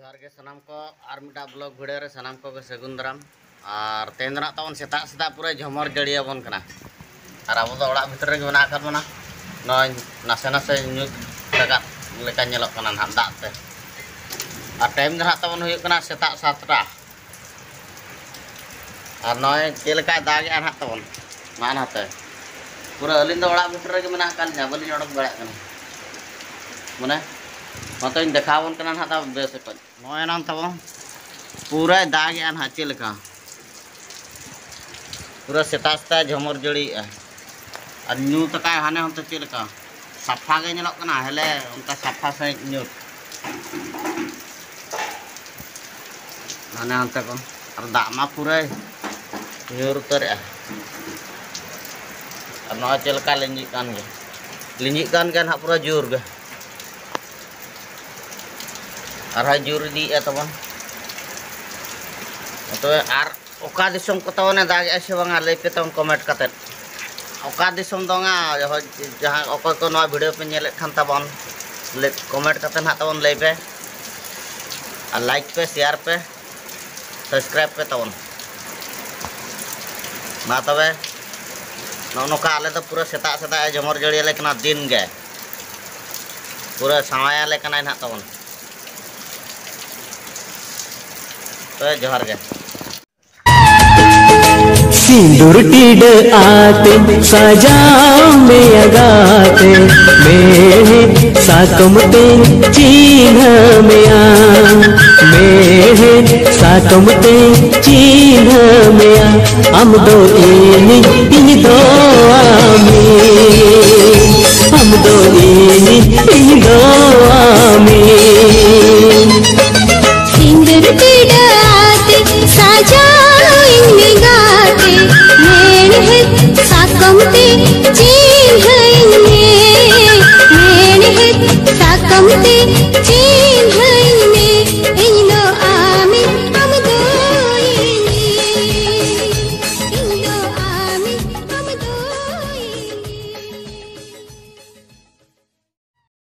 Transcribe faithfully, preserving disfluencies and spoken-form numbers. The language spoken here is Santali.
ᱡᱚᱦᱟᱨ ᱜᱮ ᱥᱟᱱᱟᱢ ᱠᱚ, ᱟᱨ ᱢᱤᱫᱴᱟᱝ ᱵᱞᱚᱜ ᱵᱷᱤᱰᱤᱭᱳ ᱨᱮ ᱥᱟᱱᱟᱢ ᱠᱚᱜᱮ ᱥᱟᱹᱜᱩᱱ ᱫᱟᱨᱟᱢ᱾ ᱟᱨ ᱛᱮᱦᱮᱧ ᱫᱚ ᱱᱟᱜ ᱛᱟᱵᱚᱱ ᱥᱮᱛᱟᱜ ᱥᱮᱛᱟᱜ ᱯᱩᱨᱟᱹ ᱡᱷᱚᱢᱚᱨ ᱡᱟᱹᱲᱤᱭᱟᱵᱚᱱ ᱠᱟᱱᱟ᱾ ᱟᱨ ᱟᱵᱚ ᱫᱚ ᱚᱲᱟᱜ ᱵᱷᱤᱛᱨᱤ ᱨᱮᱜᱮ ᱢᱮᱱᱟᱜ ᱟᱠᱟᱫ ᱵᱚᱱᱟ᱾ ᱱᱚᱜᱼᱚᱭ ᱱᱟᱥᱮ ᱱᱟᱥᱮ ᱧᱩᱛ ᱞᱟᱜᱟᱫ ᱞᱮᱠᱟ ᱧᱮᱞᱚᱜ ᱠᱟᱱᱟ ᱱᱟᱦᱟᱜ ᱫᱟᱜ ᱛᱮ᱾ ᱟᱨ ᱴᱟᱭᱤᱢ ᱫᱚ ᱱᱟᱦᱟᱜ ᱛᱟᱵᱚᱱ ᱦᱩᱭᱩᱜ ᱠᱟᱱᱟ ᱥᱮᱛᱟᱜ ᱥᱟᱛᱴᱟ᱾ ᱟᱨ ᱱᱚᱜᱼᱚᱭ ᱪᱮᱫ ᱞᱮᱠᱟᱭ ᱫᱟᱜᱮᱜᱼᱟ ᱱᱟᱦᱟᱜ ᱛᱟᱵᱚᱱ, ᱢᱟ ᱱᱟᱛᱮ᱾ ᱯᱩᱨᱟᱹ ᱟᱹᱞᱤᱧ ᱫᱚ ᱚᱲᱟᱜ ᱵᱷᱤᱛᱨᱤ ᱨᱮᱜᱮ ᱢᱮᱱᱟᱜ ᱟᱠᱟᱫ ᱞᱤᱧᱟ, ᱵᱟᱹᱞᱤᱧ ᱚᱰᱚᱠ ᱫᱟᱲᱮᱭᱟᱜ ᱠᱟᱱᱟ᱾ ᱢᱟᱱᱮ ᱱᱚᱛᱮᱧ ᱫᱮᱠᱷᱟᱣ ᱟᱵᱚᱱ ᱠᱟᱱᱟ ᱱᱟᱦᱟᱜ ᱛᱟᱵᱚᱱ ᱵᱮᱥ ᱚᱠᱚᱡ᱾ ᱱᱚᱜᱼᱚᱭ ᱮᱱᱟᱝ ᱛᱟᱵᱚᱱ ᱯᱩᱨᱟᱹᱭ ᱫᱟᱜᱮᱜᱼᱟ ᱱᱟᱦᱟᱜ ᱪᱮᱫ ᱞᱮᱠᱟ᱾ ᱯᱩᱨᱟᱹ ᱥᱮᱛᱟᱜ ᱥᱮᱛᱟᱜ ᱡᱷᱚᱢᱚᱨ ᱡᱟᱹᱲᱤᱭᱮᱜᱼᱟ᱾ ᱟᱨ ᱧᱩᱛ ᱟᱠᱟᱭ ᱦᱟᱱᱮ ᱦᱟᱱᱛᱮ ᱪᱮᱫ ᱞᱮᱠᱟ᱾ ᱥᱟᱯᱷᱟ ᱜᱮ ᱧᱮᱞᱚᱜ ᱠᱟᱱᱟ, ᱦᱮᱞᱮ ᱚᱱᱠᱟ ᱥᱟᱯᱷᱟ ᱥᱟᱺᱦᱤᱡ ᱧᱩᱛ᱾ ᱦᱟᱱᱮ ᱦᱟᱱᱛᱮ ᱠᱚ᱾ ᱟᱨ ᱫᱟᱜ ᱢᱟ ᱯᱩᱨᱟᱹᱭ ᱧᱩᱨ ᱩᱛᱟᱹᱨᱮᱜᱼᱟ᱾ ᱟᱨ ᱱᱚᱜᱼᱚᱭ ᱪᱮᱫ ᱞᱮᱠᱟ ᱞᱤᱸᱡᱤᱜ ᱠᱟᱱ ᱜᱮ᱾ ᱞᱤᱸᱡᱤᱜ ᱠᱟᱱ ᱜᱮᱭᱟ ᱱᱟᱦᱟᱜ ᱯᱩᱨᱟᱹ ᱡᱳᱨ ᱜᱮ᱾ ᱟᱨᱦᱚᱸᱭ ᱡᱳᱨ ᱤᱫᱤᱭᱮᱜᱼᱟ ᱛᱟᱵᱚᱱ᱾ ᱛᱚᱵᱮ ᱟᱨ ᱚᱠᱟ ᱫᱤᱥᱚᱢ ᱠᱚ ᱛᱟᱵᱚᱱᱮ ᱫᱟᱜᱮᱜᱼᱟ ᱥᱮ ᱵᱟᱝᱟ, ᱞᱟᱹᱭ ᱯᱮ ᱛᱟᱵᱚᱱ ᱠᱚᱢᱮᱱᱴ ᱠᱟᱛᱮᱫ᱾ ᱚᱠᱟ ᱫᱤᱥᱚᱢ ᱫᱚ ᱵᱟᱝᱟ, ᱡᱟᱦᱟᱸ ᱚᱠᱚᱭ ᱠᱚ ᱱᱚᱣᱟ ᱵᱷᱤᱰᱤᱭᱳ ᱯᱮ ᱧᱮᱞᱮᱫ ᱠᱷᱟᱱ ᱛᱟᱵᱚᱱ, ᱞᱟᱹᱭ, ᱠᱚᱢᱮᱱᱴ ᱠᱟᱛᱮᱫ ᱱᱟᱦᱟᱜ ᱛᱟᱵᱚᱱ ᱞᱟᱹᱭ ᱯᱮ᱾ ᱟᱨ ᱞᱟᱭᱤᱠ ᱯᱮ, ᱥᱮᱭᱟᱨ ᱯᱮ, ᱥᱟᱵᱥᱠᱨᱟᱭᱤᱵ ᱯᱮ ᱛᱟᱵᱚᱱ᱾ ᱢᱟ ᱛᱚᱵᱮ, ᱱᱚᱜᱼᱚ ᱱᱚᱝᱠᱟ ᱟᱞᱮ ᱫᱚ ᱯᱩᱨᱟᱹ ᱥᱮᱛᱟᱜ ᱥᱮᱛᱟᱜ ᱮ ᱡᱷᱚᱢᱚᱨ ᱡᱟᱹᱲᱤᱭᱟᱞᱮ ᱠᱟᱱᱟ ᱫᱤᱱ ᱜᱮ᱾ ᱯᱩᱨᱟᱹ ᱥᱟᱶᱟᱭᱟᱞᱮ ᱠᱟᱱᱟᱭ ᱱᱟᱦᱟᱜ ᱛᱟᱵᱚᱱ᱾ ᱛᱚᱵᱮ ᱡᱚᱦᱟᱨ ᱜᱮ᱾ ᱥᱤᱸᱫᱩᱨ ᱴᱤᱰᱟᱹᱜ ᱟᱛᱮ ᱥᱟᱡᱟᱣ ᱢᱮᱭᱟ ᱜᱟᱛᱮ, ᱢᱮᱬᱦᱮᱫ ᱥᱟᱠᱚᱢ ᱛᱮ ᱪᱤᱱᱦᱟᱹ ᱢᱮᱭᱟ, ᱢᱮᱬᱦᱮᱫ ᱥᱟᱠᱚᱢ ᱛᱮ ᱪᱤᱱᱦᱟᱹ ᱢᱮᱭᱟ, ᱟᱢ ᱫᱚ ᱤᱧ, ᱤᱧ ᱫᱚ ᱟᱢᱤᱧ, ᱟᱢ ᱫᱚ ᱤᱧ, ᱤᱧ ᱫᱚ ᱟᱢᱤᱧ᱾ ᱥᱤᱸᱫᱩᱨ ᱴᱤᱰᱟᱹᱜ ᱟᱛᱮ ᱥᱟᱡᱟᱣᱤᱧ ᱢᱮ ᱜᱟᱛᱮ, ᱢᱮᱬᱦᱮᱫ ᱥᱟᱠᱚᱢ ᱛᱮ ᱪᱤᱱᱦᱟᱹᱭᱤᱧ ᱢᱮ, ᱢᱮᱬᱦᱮᱫ ᱥᱟᱠᱚᱢ ᱛᱮ